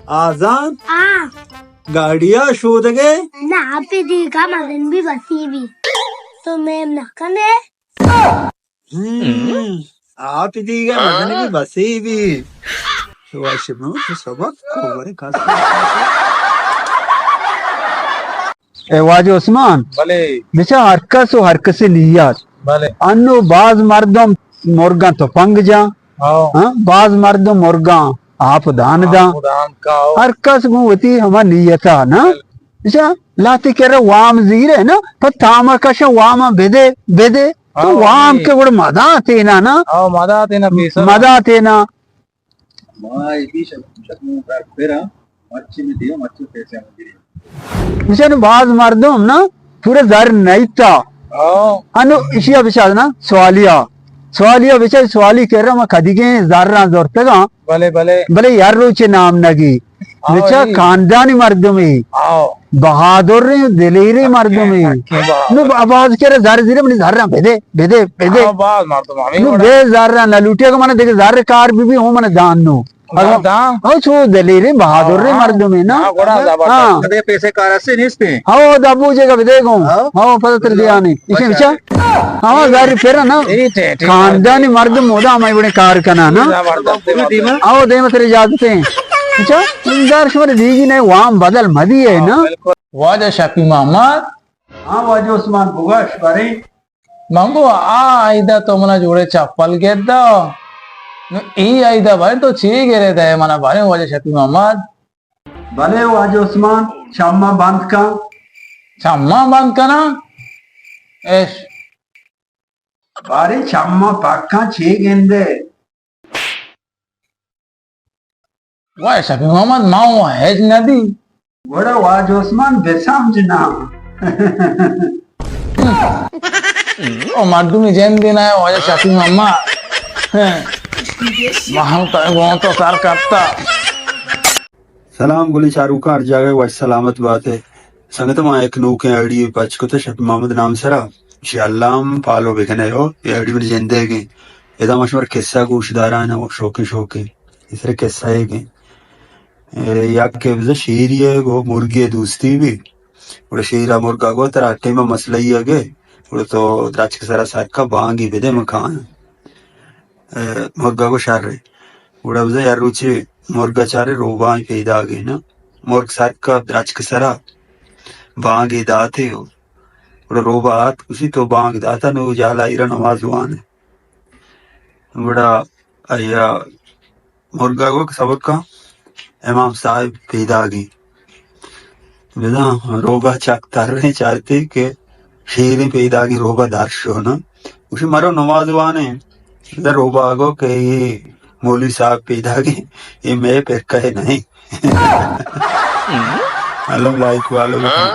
آزان؟ ہاں۔ گاڑیا شودگے؟ نہ، آپی دیگا مزن بھی بسی بھی۔ تو میم نہ کنے؟ ہم، آپی دیگا مزن بھی بسی بھی۔ تو واشی بنو، تو سبق کو برے کس۔ اے واجہ عثمان۔ بلے۔ بچا ہر کس و ہر کسی نیت۔ بلے۔ انو باز مردم مرگاں تپنگ جاں۔ ہاں۔ ہاں، باز مردم مرگاں آپ دان داں۔ آپ دان کا ہو۔ ہر کس گوں وتی ہما نیتا نا۔ بلے۔ بچا لاتی کرا وام زیرے نا، پر تاما کشا واما بدے، بدے۔ تو ہاں، وام بلے۔ کے گڑا مدا تینا نا۔ ہاں، مدا تینا پیسر۔ مدا تینا۔ ما ایشی شک-، شکمو در پھرا، مرچی میں دیو، مرچی پیسے ہم گری۔ بچن باز مردم نا پورا زر نیتا۔ ہاں۔ انو ایشی بچا نا سوالیا۔ سوالیا بچا سوالی کرا ما کدیگیں زراں زرتگاں۔ بلے، بلے۔ بلے یار روچے نام نگی۔ ہاں، بچا اے۔ خاندانی مردمے۔ ہاں۔ بہادر رے، دلیرے مردمے۔ بہادر۔ نو باز کرا زر زیرے منی زراں بدے، بدے، بدے۔ ہاں، باز مردم ہمیں نو وڑا۔ بے زراں نہ لوٹے کہ من دیکھ زر کار بھی بھی ہوں من دان نو۔ اگاں داں؟ او چو دلیریں بہادریں ہاں، مردمے نا۔ ہاں، گڑا زبردست۔ ہاں۔ کدے پیسے کار سے نیست ہیں۔ او دبو جے گا بدے گوں۔ ہاں۔ ہاں، پتہ تر دیا نہیں۔ اسے بچا۔ ہاں، زاری پھر نا۔ ٹھیک ہے، ٹھیک ہے۔ خاندانی مردم مودا ہمیں بڑے کار کنا نا۔ زبردست۔ او دیما تیرے اجازت ہیں۔ اچھا، زار شمار دیگی نہیں، وام بدل مدی ہے نا۔ بالکل۔ واجہ شفیع محمد۔ ہاں، واجہ عثمان بگش بارے۔ من گو آ ایدا تو منا جوڑے چپل گر دا۔ نو ای ایدا بارے تو چی گرے دے منا بارے واجہ شفیع محمد؟ بلے واجہ عثمان، چماں بند کن۔ چماں بند کناں؟ اش۔ بارے چماں پکاں چی گندے؟ واجہ شفیع محمد، ما اوں ہچ نہ دی۔ گڑا واجہ عثمان بہ سمجھ نا۔ او مردمی جند نہ ہے، واجہ شفیع محمد۔ ما ہم تو گوں تو سر کرتا۔ سلام گلیں چاروکاں، ہر جاگہ وش سلامت بات ہے۔ سنگت، ما یک نوکیں آئیڈی پچ کتہ شفیع محمد نام سرا، شی اللہ ہم فالو بکنے ہو، یہ آئیڈی من جندے گیں۔ ادا ما شمار قصہ گوش داران ہو، شوقیں شوقیں۔ اس طرح قصہ ہے کہ، اے، یک کہ بزا شیری ہے، گو مرگی دوستی بھی۔ گڑا شیرا مرگا گو ترا ٹیم مسئلہ ہی ہے گے۔ گڑا تو درچک سرا سرکا بانگی بدے مکان۔ اے، مرگا گو شر ہے۔ گڑا بزاں یک روچے مرگ ءَ چارے روباہے پیداگ ایں نا۔ مرگ سر کپت درچک ءِ سرا، بانگے داتے ءُ گڑا روباہ آت، گوشی تو بانگ داتا، نوں جہلا ایرا نماز وان ئے۔ گڑا آئی ءَ مرگ ءَ گوشت صبر کن، امام صاحب پیداگ ایں۔ بزاں روباہ چک ترّیں، چارتی کہ شیریں پیداگیں، روباہ در شو نا۔ گوشی مرو نماز وانیں۔ بزاں روباہ گو کہ اے مولوی صاحب پیداگیں، اے مئے پرکہ ءِ نہ ایں۔ الم لائک والو بکن۔